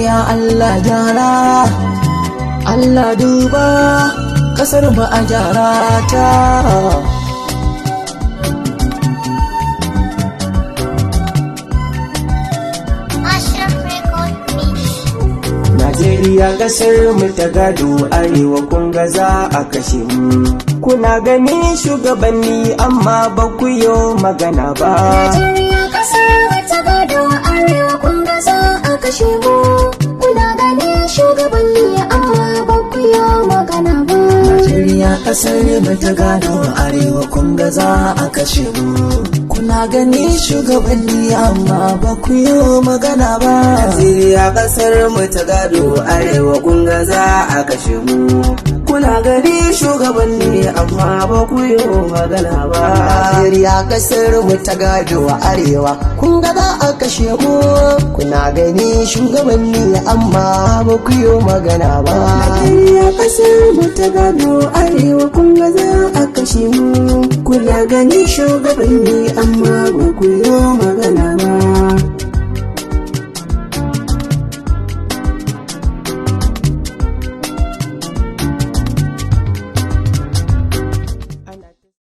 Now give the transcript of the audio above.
Ya Allah gyara, Allah duba, kasar mu a gyara ta. Ashraf Record Mix. Najeriya kasar mu ta gado, arewa kun ga za a kashe mu. Kuna gani shugabanni, amma ba ku yo magana ba. Najeriya kasar wata gado, arewa kun ga za a kashe mu. Kuna gani shugabanni, amma ba ku yi magana ba. Najeriya kasar mu ta gado, arewa kun ga za a kashe mu. Kuna gani shugabanni, amma ba ku yi magana ba. Najeriya kasar mu ta gado, arewa kun ga za a kashe mu. Kuna gani shugabanni, amma ba ku yi magana ba. Najeriya kasar mu ta gado, arewa kun ga za a kashe mu. Kuna gani shugabanni, amma ba ku yi magana ba. Najeriya kasar mu ta gado, arewa kun ga za a kashe mu. Kuna gani shugabanni, amma ba ku yi magana ba.